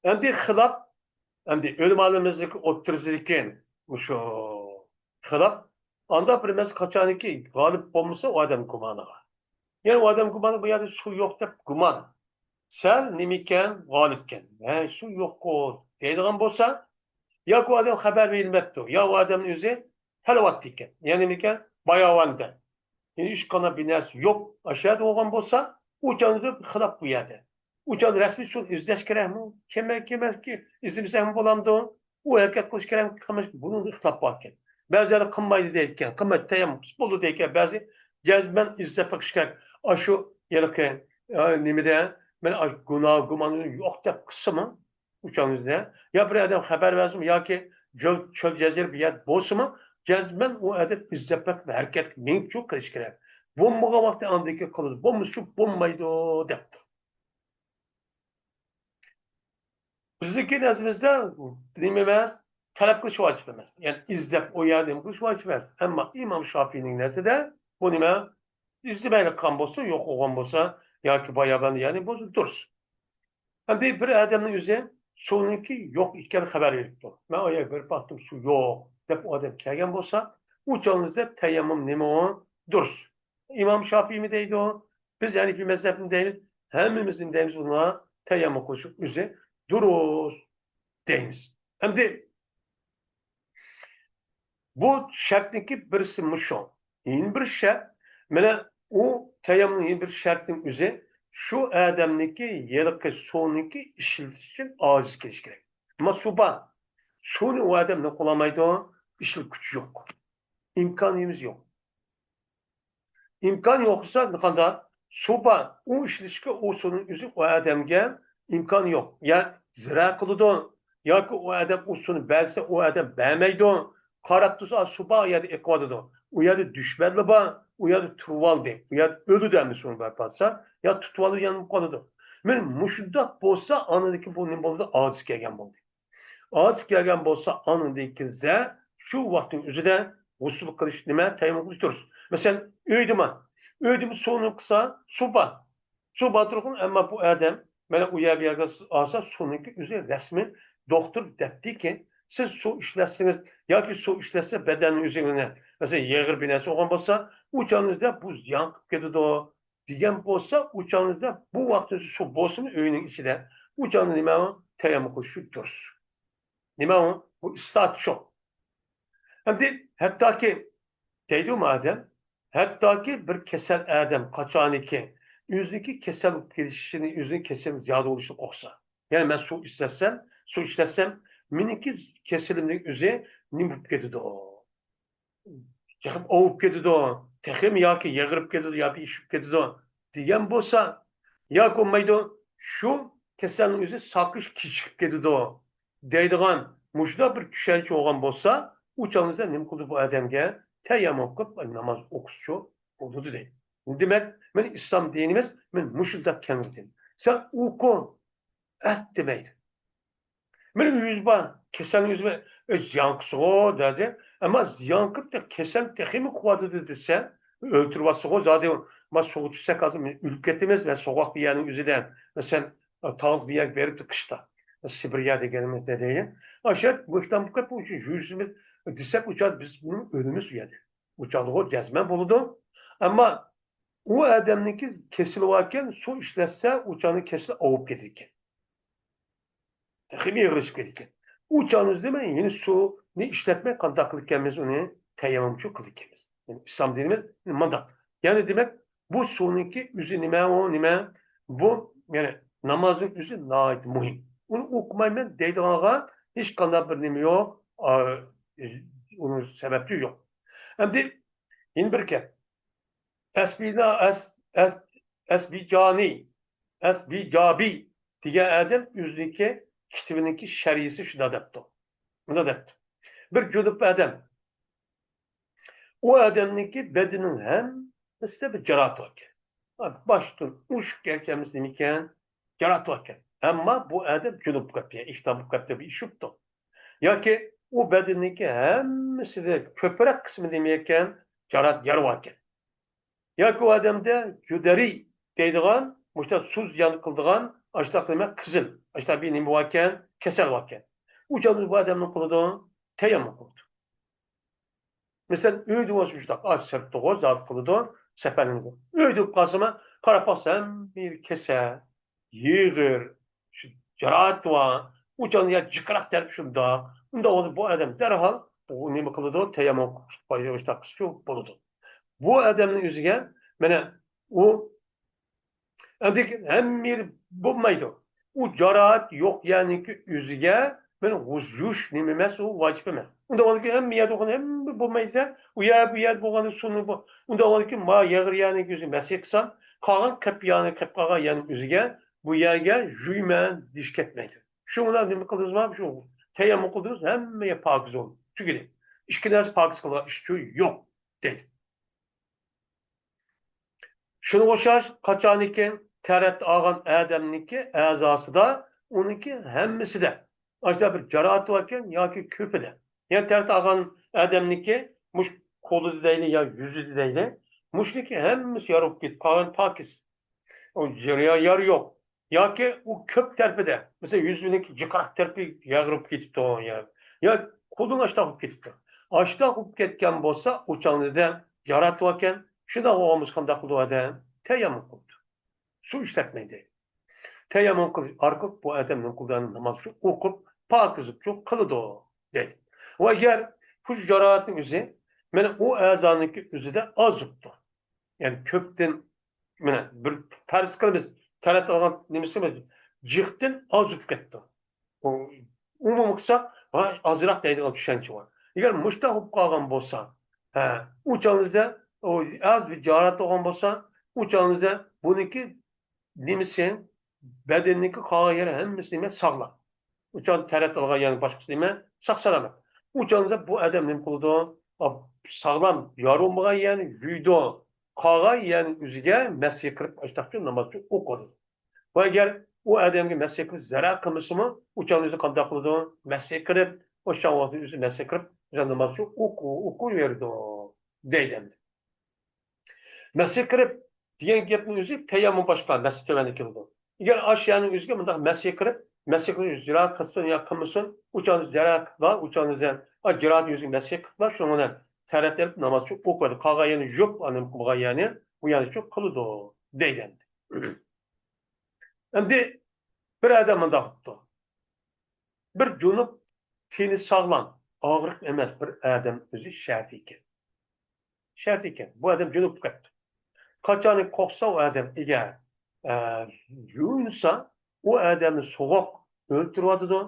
ئەمدى خىلاپ، ئەمدى ئۆلىمالىرىمىزنىڭكى ئوتتۇرىسىدىكى مۇشۇ خىلاپ، ئاندا بىر مەسىلە قاچانكى غالىب بولمىسا، ئۇ ئادەم گۇمانىغا. يەنى ئۇ ئادەم گۇمانى بۇ يەردە سۇ يوق دەپ گۇمان. سەل نېمىكەن، غالىبكەن. ھە، سۇ يوققۇ دەيدىغان بولسا، ياكى ئۇ ئادەم خەۋەر بېرىلمەپتۇ، يا ئۇ ئادەمنىڭ ئۆزى تەلەۋاتتى ئىكەن. يەنى نېمىكەن؟ باياۋاندا. يەنى ھېچقانداق بىر نەرسە يوق. ئاشۇ يەردە بولغان بولسا، ئۇ چاغدا خىلاپ بۇ يەردە. ئۇ چاغدا رەسمىي سۇنى ئىزدەش كېرەكمۇ؟ كېمە-، كېمەككى ئىزدىمىسەكمۇ بولامدۇ؟ ئۇ ھەرىكەت قىلىش كېرەكمۇ؟ قىلماش، بۇنىڭدا ئىختىلاپ باركەن. بەزىلەر قىلمايدۇ دەيدىكەن، قىلمايدۇ، تەيەممۇم بولدى دەيدىكەن. بەزى جەزمەن ئىزدەپ بېقىش كېرەك. ئاشۇ ھېلىقى، ئا، نېمىدە، مەن ئاشۇ گۇناھ، گۇمان يوق دەپ قىلسىمۇ، ئۇ چاغدا يا بىر ئادەم خەۋەر بەرسىمۇ ياكى چۆل، چۆل جەزىرە بىر يەر بولسىمۇ، جەزمەن ئۇ ئادەم ئىزدەپ بېقىپ ھەرىكەتكە مېڭىپچۇ قىلىش كېرەك. بولمىغان ۋاقىتتا ئاندىن كېيىن قىلىدۇ، بولمىسىچۇ بولمايدۇ دەپتۇ. بىزنىڭكى نەزىرىمىزدە نېمە ئەمەس؟ تەلەپ قىلىش ۋاجىپ ئەمەس. يەنى ئىزدەپ ئۇ يەردە نېمە قىلىش ۋاجىپ ئەمەس. ئەمما ئىمام شافىئىنىڭ نەزىرىدە بۇ نېمە؟ ئىزدىمەيلا قالغان بولسا، يوق بولغان بولسا ياكى باياۋان يەرنى بولسا دۇرۇس. ئەمدى بىر ئادەمنىڭ ئۆزى سۇنىڭكى يوق ئىكەنلىكىنى خەۋەر بېرىپتۇ. مەن ئۇ يەرگە بېرىپ باقتىم، سۇ يوق دەپ ئۇ ئادەم كەلگەن بولسا، ئۇ چاغدا تەيەممۇم نېمە ئۇ؟ دۇرۇس. ئىمام شافىئىمۇ دەيدۇ، بىز ھەنىفىي مەزھەپنى دەيمىز، ھەممىمىز نېمە دەيمىز؟ ئۇنىڭغا تەيەممۇم قىلىش ئۆزى دۇرۇس دەيمىز. ئەمدى بۇ شەرتنىڭكى بىرسى مۇشۇ. يەنە بىر شەرت، مانا ئۇ تەيەممۇم يەنە بىر شەرتنىڭ ئۆزى شۇ ئادەمنىڭكى ھېلىقى سۇنىڭكى ئىشلىتىش ئۈچۈن ئاجىز كېلىشى كېرەك. ئەمما سۇ بار. سۇنى ئۇ ئادەم نېمە قىلالمايدۇ؟ ئىشلىتىش كۈچى يوق. ئىمكانىيىتىمىز يوق. ئىمكان يوق دېسە قانداق؟ سۇ بار. ئۇ ئىشلىتىشكە ئۇ سۇنىڭ ئۆزى ئۇ ئادەمگە ئىمكان يوق. يا زىرا قىلىدۇ، ياكى ئۇ ئادەم ئۇ سۇنى بەرسە، ئۇ ئادەم بەرمەيدۇ. قاراپ تۇرسا، سۇ بار يەردە ئېقىۋاتىدۇ. ئۇ يەردە دۈشمەنلەر بار، ئۇ يەردە تۇرۇۋالدى. ئۇ يەردە ئۆلىدۇ ئەمدى سۇنى بەرىپ قالسا، يا تۇتۇۋالىدۇ، يەنە قالىدۇ. مانا مۇشۇنداق بولسا، ئاندىن كېيىن بۇ نېمە بولدى؟ ئاجىز كەلگەن بولدى. ئاجىز كەلگەن بولسا، ئاندىن كېيىن شۇ ۋاقىتنىڭ ئۆزىدە غۇسۇل قىلىش نېمە؟ تەيەممۇم قىلىش دۇرۇس. مەسىلەن، ئۆيدىمۇ، ئۆيدىمۇ سۇنى قىلسا، سۇ بار. سۇ بار تۇرغىن، ئەمما بۇ ئادەم مانا ئۇ يەر بۇ يەرگە ئالسا، سۇنىڭكى ئۆزى رەسمىي دوختۇر دەپتىكى، سىز سۇ ئىشلەتسىڭىز ياكى سۇ ئىشلەتسە بەدەننىڭ ئۆزى ئۇنى، مەسىلەن، يېغىر بىر نەرسە بولغان بولسا، ئۇ چاغنىڭدا بۇ زىيان قىلىپ كېتىدۇ. دېگەن بولسا، ئۇ چاغدا بۇ ۋاقىتتا سۇ بولسىمۇ ئۆينىڭ ئىچىدە، ئۇ چاغدا نېمە ئۇ؟ تەيەممۇم قىلىش دۇرۇس. نېمە ئۇ؟ بۇ ئىسلات شۇ. ئەمدى ھەتتاكى دەيدۇ ئادەم، ھەتتاكى بىر كېسەل ئادەم قاچانكى ئۆزىنىڭكى كېسەل بولۇپ كېتىشىنى، ئۆزىنىڭ كېسىلى زىيادە بولۇشىنى قورقسا. يەنى مەن سۇ ئىشلەتسەم، سۇ ئىشلەتسەم، مېنىڭكى كېسىلىمنىڭ ئۆزى نېمە بولۇپ كېتىدۇ؟ تېخىمۇ ئاۋۇپ كېتىدۇ، تېخىمۇ ياكى يېغىرىپ كېتىدۇ، ياكى ئىششىپ كېتىدۇ دېگەن بولسا، ياكى بولمايدۇ، شۇ كېسەلنىڭ ئۆزى ساقىيىش كېچىكىپ كېتىدۇ دەيدىغان مۇشۇنداق بىر چۈشەنچە بولغان بولسا، ئۇ چاغدا نېمە قىلىدۇ بۇ ئادەمگە؟ تەيەممۇم قىلىپ ناماز ئوقۇسىچۇ بولىدۇ دەيدۇ. دېمەك، مېنىڭ ئىسلام دىنىمىز، مېنىڭ مۇشۇنداق كەڭرى دىن. سەن ئوقۇ، ئەت دېمەيدۇ. مېنىڭ ئۆزى بار، كېسەلنى ئۆزى بار، ئۆ، زىيان قىلسىغۇ دەيدۇ. ئەمما زىيان قىلىپ، كېسەل تېخىمۇ قۇۋۋەتلىدى دېسە، ئۆلتۈرۈۋاتسىغۇ زادى، ما سۇغا چۈشسەك ھازىر ئۆلۈپ كېتىمىز، مەن سوغۇق بىر يەرنىڭ ئۆزىدە، مەسىلەن، تاغلىق بىر يەرگە بېرىپتۇ قىشتا، سىبىرىيە دېگىنىمىز نە دەيلى. ئاشۇ مۇھكەم قىلىپ، يۈرسىمىز دېسەك، ئۇ چاغدا بىز ئۆلىمىز ئۇ يەردە. ئۇ چاغدىغۇ جەزمەن بولىدۇ. ئەمما ئۇ ئادەمنىڭكى كېسىلى باركەن، سۇ ئىشلەتسە، ئۇ چاغنىڭ كېسىلى ئاۋۇپ كېتىدىكەن. تېخىمۇ ئېغىرلىشىپ كېتىدىكەن. ئۇ چاغنىڭ ئۆزىدە مەن يەنە سۇنى ئىشلەتمەي قانداق قىلىدىكەنمىز، ئۇنى تەيەممۇمچۇ قىلىدىكەنمىز. يەنى ئىسلام دىنىمىز مانداق. يەنى دېمەك، بۇ سۇنىڭكى ئۆزى نېمە، ئۇ نېمە؟ بۇ، يەنى نامازنىڭ ئۆزى ناھايىتى مۇھىم. ئۇنى ئوقۇمايمەن دەيدىغانغا ھېچقانداق بىر نېمە يوق، ئا، ئۇنىڭ سەۋەبى يوق. ئەمدى يەنە بىر گەپ. ئەسبىنا-، ئەس-، ئەس-، ئەسبىجانى ئەسبىجابى دېگەن ئادەم ئۆزىنىڭكى كىتابىنىڭكى شەرھىسى شۇنداق دەپتۇ. مۇنداق دەپتۇ. بىر جۇنۇپ ئادەم. ئۇ ئادەمنىڭكى بەدىنىنىڭ ھەممىسىدە بىر جاراھىتى باركەن. باشتىن ئۇشۇق يەرگىچە ھەممىسى نېمىكەن؟ جاراھىتى باركەن. ئەمما بۇ ئادەم جۇنۇپ بولۇپ كەتتى، يا ئىشتان بولۇپ كەتتى، بىر ئىش يوقتۇ. ياكى ئۇ بەدىنىنىڭكى ھەممىسىدە كۆپرەك قىسمى نېمە ئىكەن؟ جاراھەت، يارا باركەن. ياكى ئۇ ئادەمدە جۇدەرى دەيدىغان، مۇشۇنداق سۇس يان قىلىدىغان، ئاشتاق نېمە، قىزىل، ئاشتاق بىر نېمە باركەن، كېسەل باركەن. ئۇ چاغدا بۇ ئادەم نېمە قىلىدۇ؟ تەيەممۇم قىلىدۇ. مەسىلەن، ئۆيدە بولسا مۇشۇنداق، ئاش سىرتىغۇ، زادى قىلىدۇ، سەپەرلىنىدۇ. ئۆيدە بولۇپ قالسىمۇ، قاراپ باقسا، ھەممە يېرى كېسەل، يېغىر، شۇ جاراھىتى بار، ئۇ چاغدا يا جىقراق تەرىپى شۇنداق. ئۇنداق بولسا بۇ ئادەم دەرھال بۇ نېمە قىلىدۇ؟ تەيەممۇم قىلىپ قويۇشتاق قىلسا بولىدۇ. بۇ ئادەمنىڭ ئۆزىگە، مانا، ئۇ ئەمدى ھەممە يېرى بولمايدۇ. ئۇ جاراھەت يوق يەرنىڭكى ئۆزىگە مانا يۇيۇش نېمە ئەمەس، ئۇ ۋاجىپ ئەمەس. ئۇنداق بولغاندىكىن ھەممە يەردە بولغان ھەممە بولمايدۇ. ئۇ يەر، بۇ يەردە بولغان سۇنى بۇ. ئۇنداق بولغاندىكىن ما يېغىر يەرنىڭكى ئۆزىگە مەسىھ قىلسام، قالغان كەپ يەرنى، كەپ قالغان يەرنىڭ ئۆزىگە بۇ يەرگە يۇيىمەن دېيىش كەتمەيدۇ. شۇڭا نېمە قىلدىڭىزما؟ شۇ تەيەممۇم قىلدىڭىز، ھەممە يەر پاكىز بولدى. تۈگىدى. ئىككى نەرسە پاكىز قىلىدىغان ئىش شۇ يوق، دېدى. شۇنىڭغا ئوخشاش، قاچانكى تەرەت ئالغان ئادەمنىڭكى ئەزاسىدا، ئۇنىڭكى ھەممىسىدە ئاشۇنداق بىر جاراھىتى باركەن ياكى كۆپىدە. يەنى تەرەت ئالغان ئادەمنىڭكى مۇش قولىدا دەيلى يا يۈزىدە دەيلى، مۇشۇنىڭكى ھەممىسى يارا بولۇپ كېتىپ قالغان، پاكىز. ئۇ يارا، يارا يوق. ياكى ئۇ كۆپ تەرىپىدە، مەسىلەن، يۈزىنىڭ جىقراق تەرىپى ياغرىپ كېتىپتۇ، يا، يا قولىنىڭ ئاشتاق بولۇپ كېتىپتۇ. ئاشتاق بولۇپ كەتكەن بولسا، ئۇ چاغدا جاراھىتى باركەن، شۇنداق بولغان بولسا قانداق قىلىدۇ ئادەم؟ تەيەممۇم قىلىدۇ. سۇ ئىشلەتمەيدۇ. تەيەممۇم قىلىش ئارقىلىق بۇ ئادەم نېمە قىلىدۇ؟ ناماز ئوقۇپ، پاكىزلىقچۇ قىلىدۇ، دەيدۇ. ۋە ئەگەر بۇ جاراھەتنىڭ ئۆزى، مانا ئۇ ئەزانىڭكى ئۆزىدە ئاز بوپتۇ. يەنى كۆپتىن، مانا بىر پەرز قىلىمىز، تەرەت ئالغان نېمىسى جىقتىن ئاز بوپ كەتتى. ئۇ ئومۇمىي قىلساق، ھە، ئازراق دەيدىغان چۈشەنچە بار. ئەگەر مۇشۇنداق بولۇپ قالغان بولسا، ھە، ئۇ چاغدا ئۇ ئاز بىر جاراھەت بولغان بولسا، ئۇ چاغدا بۇنىڭكى نېمىسى، بەدىنىنىڭكى قالغان يېرى ھەممىسى نېمە؟ ساغلام. ئۇ چاغدا تەرەت ئالغان يەرنىڭ باشقىسى نېمە؟ ساق-سالامەت. ئۇ چاغدا بۇ ئادەم نېمە قىلىدۇ؟ ئا، ساغلام، يارا بولمىغان يەرنى يۇيىدۇ. قالغان يەرنى ئۆزىگە مەسىھ قىلىپ، ئاشتاقچۇ نامازچۇ ئوقۇيدۇ. ۋە ئەگەر ئۇ ئادەمگە مەسىھ قىلىپ زەرەر قىلمىسىمۇ، ئۇ چاغدا ئۆزى قانداق قىلىدۇ؟ مەسىھ قىلىپ، ئوشۇ ۋاقىتتا ئۆزى مەسىھ قىلىپ، ئۆزى نامازچۇ ئوقۇ-، ئوقۇيۋېرىدۇ، دەيدۇ ئەمدى. مەسىھ قىلىپ دېگەن گەپنىڭ ئۆزى تەيەممۇم باشقا نەرسە تۆۋەندە كېلىدۇ. ئەگەر ئاشۇ يەرنىڭ ئۆزىگە مۇنداق مەسىھ قىلىپ، مەسىھ قىلىپ جىراھەت قىلسۇن يا قىلمىسۇن، ئۇ چاغدا جىراھەت قىلار، ئۇ چاغدا ئا، جىراھەتنىڭ ئۆزىگە مەسىھ قىلىپلا، شۇنىڭ بىلەن تەرەت ئېلىپ ناماز ئوقۇيدۇ. قالغان يەرنى يۇيۇپ، ئاندىن قىلغان يەرنى، ئۇ يەرنى شۇ قىلىدۇ، دەيدۇ ئەمدى. ئەمدى بىر ئادەم مۇنداق قىپتۇ. بىر جۇنۇپ تېنى ساغلام، ئاغرىق ئەمەس بىر ئادەم ئۆزى شەھەردە ئىكەن. شەھەردە ئىكەن. بۇ ئادەم جۇنۇپ كەتتى. قاچانى قورقسا ئۇ ئادەم ئەگەر، ئە، يۇيۇنسا، ئۇ ئادەمنى سوغۇق ئۆلتۈرۈۋاتىدۇ.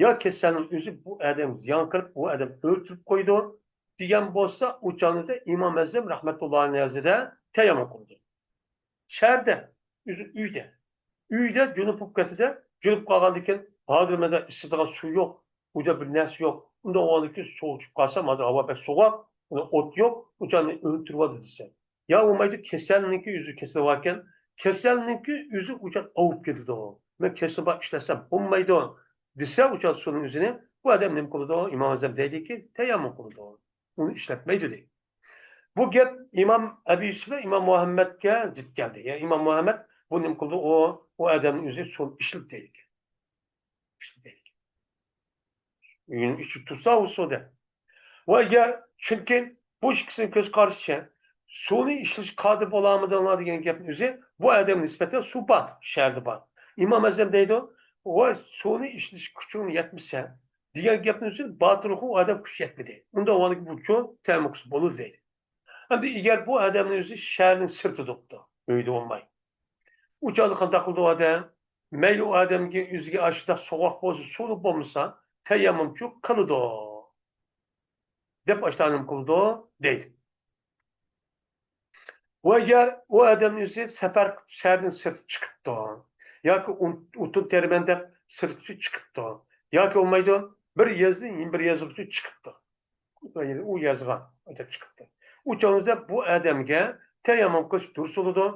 يا كېسەلنىڭ ئۆزى بۇ ئادەمگە زىيان قىلىپ، ئۇ ئادەم ئۆلتۈرۈپ قويىدۇ، دېگەن بولسا، ئۇ چاغدا ئىمام ئەزەم رەھمەتۇللاھى نەزىرىدە تەيەممۇم قىلىدۇ. شەھەردە، ئۆزى ئۆيدە. ئۆيدە جۇنۇپ بولۇپ كەتتى-دە، جۇنۇپ قالغاندىن كېيىن، ھازىر مەندە ئىچىدىغان سۇ يوق، ئۆيدە بىر نەرسە يوق. ئۇنداق بولغاندىن كېيىن سوۋۇشۇپ قالسا، ھازىر ھاۋا بەك سوغۇق، ئۇنى ئوت يوق، ئۇ چاغنى ئۆلتۈرۈۋالدى دېسە. يا بولمايدۇ، كېسەلنىڭكى ئۆزى كېسىلى باركەن، كېسەلنىڭكى ئۆزى ئۇ چاغ ئاۋۇپ كېتىدۇ. مەن كېسىلىم بار ئىشلەتسەم بولمايدۇ، دېسە، ئۇ چاغ سۇنىڭ ئۆزىنى بۇ ئادەم نېمە قىلىدۇ؟ ئىمام ئەزەم دەيدىكى، تەيەممۇم قىلىدۇ. ئۇنى ئىشلەتمەيدۇ دەيدۇ. بۇ گەپ ئىمام ئەبۇ يۈسۈپ بىلەن ئىمام مۇھەممەدكە زىت كەلدى. يەنى ئىمام مۇھەممەد بۇ نېمە قىلدى؟ ئۇ، ئۇ ئادەمنىڭ ئۆزى سۇنى ئىشلىتەيلىكەن. ئىشلىتەيلىكەن. ئۆينى ئىچىپ تۇرسا ئۇ سۇ دەپ. ۋە ئەگەر، چۈنكى بۇ ئىككىسىنىڭ كۆز قارىشىچە، سۇنى ئىشلىتىش قادىر بولالمىدىڭلار دېگەن گەپنىڭ ئۆزى، بۇ ئادەمگە نىسبەتەن سۇ بار، شەھەردە بار. ئىمام ئەزەم دەيدۇ، ۋاي، سۇنى ئىشلىتىش كۈچۈڭ يەتمىسە، دېگەن گەپنىڭ ئۈچۈن باتۇرغا ئۇ ئادەم كۈچ يەتمىدى. ئۇنداق بولغاندىكىن بۇ چوڭ تەمۇكسى بولىدۇ دەيدۇ. ئەمدى ئەگەر بۇ ئادەمنىڭ ئۆزى شەھەرنىڭ سىرتىدا بوپتۇ، ئۆيدە بولماي. ئۇ چاغدا قانداق قىلىدۇ ئادەم؟ مەيلى ئۇ ئادەمگە ئۆزىگە ئاشۇنداق سوغۇق بولسا، سۇلۇق بولمىسا، تەيەممۇمچۇ قىلىدۇ. دەپ ئاشۇنداق نېمە قىلىدۇ دەيدۇ. ۋە ئەگەر ئۇ ئادەمنىڭ ئۆزى سەپەر قىلىپ شەھەرنىڭ سىرتىغا چىقىپتۇ. ياكى ئۇن-، ئوتۇن تېرىمەن دەپ سىرتقىچە چىقىپتۇ. ياكى بولمايدۇ، بىر يېزىدىن يەنە بىر يېزىغىچە چىقىپتۇ. ئۇ يەزگە ئەكەپ چىقىپتۇ. ئۇ چاغدا بۇ ئادەمگە تەيەممۇم قىلىش دۇرۇس بولىدۇ.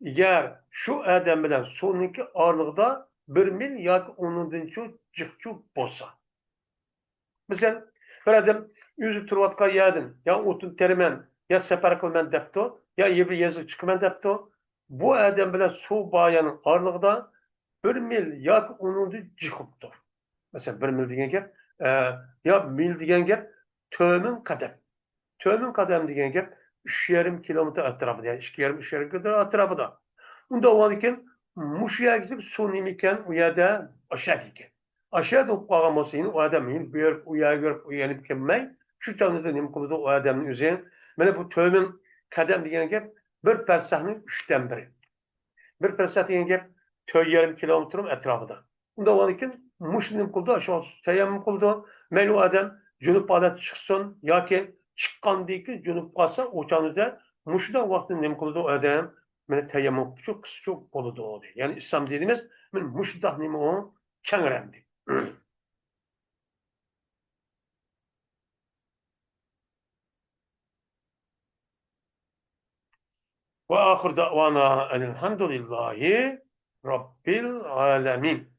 ئەگەر شۇ ئادەم بىلەن سۇنىڭكى ئارىلىقىدا بىر مىل ياكى ئۇنىڭدىنچۇ جىقچۇ بولسا. مەسىلەن، بىر ئادەم ئۆزى تۇرۇۋاتقان يەردىن يا ئوتۇن تېرىمەن، يا سەپەر قىلىمەن دەپتۇ، يا بىر يېزىغا چىقىمەن دەپتۇ. بۇ ئادەم بىلەن سۇ بار يەرنىڭ ئارىلىقىدا بىر مىل ياكى ئۇنىڭدىن جىق بوپتۇ. مەسىلەن، بىر مىل دېگەن گەپ، ئە، يا مىل دېگەن گەپ تۆت مىڭ قەدەم. تۆت مىڭ قەدەم دېگەن گەپ ئۈچ يېرىم كىلومېتىر ئەتراپىدا، يەنى ئىككى يېرىم، ئۈچ يېرىم كىلومېتىر ئەتراپىدا. ئۇنداق بولغاندىكىن، مۇشۇ يەرگە كېلىپ سۇ نېمىكەن، ئۇ يەردە ئاشۇ يەردە ئىكەن. ئاشۇ يەردە بولۇپ قالغان بولسا، يەنە ئۇ ئادەم يەنە بۇ يەرگە، ئۇ يەرگە يۈرۈپ، ئۇ يەنە كەلمەي، شۇ چاغدا نېمە قىلىدۇ ئۇ ئادەمنىڭ ئۆزى؟ مانا بۇ تۆت مىڭ قەدەم دېگەن گەپ بىر پەرسەھنىڭ ئۈچتىن بىرى. بىر پەرسەھ دېگەن گەپ تۆت يېرىم كىلومېتىر ئەتراپىدا. ئۇنداق بولغاندىكىن مۇشۇ نېمە قىلىدۇ؟ شۇ تەيەممۇم قىلىدۇ. مەيلى ئۇ ئادەم جۇنۇپ ھالەتتە چىقسۇن ياكى چىققاندىن كېيىن جۇنۇپ قالسا، ئۇ چاغدا مۇشۇنداق ۋاقىتتا نېمە قىلىدۇ ئۇ ئادەم؟ مانا تەيەممۇم قىلسا بولىدۇ، دەيدۇ. يەنى ئىسلام دىنىمىز مانا مۇشۇنداق نېمە ئۇ؟ كەڭرەمدى. وآخر دعوانا أن الحمد لله رب العالمين.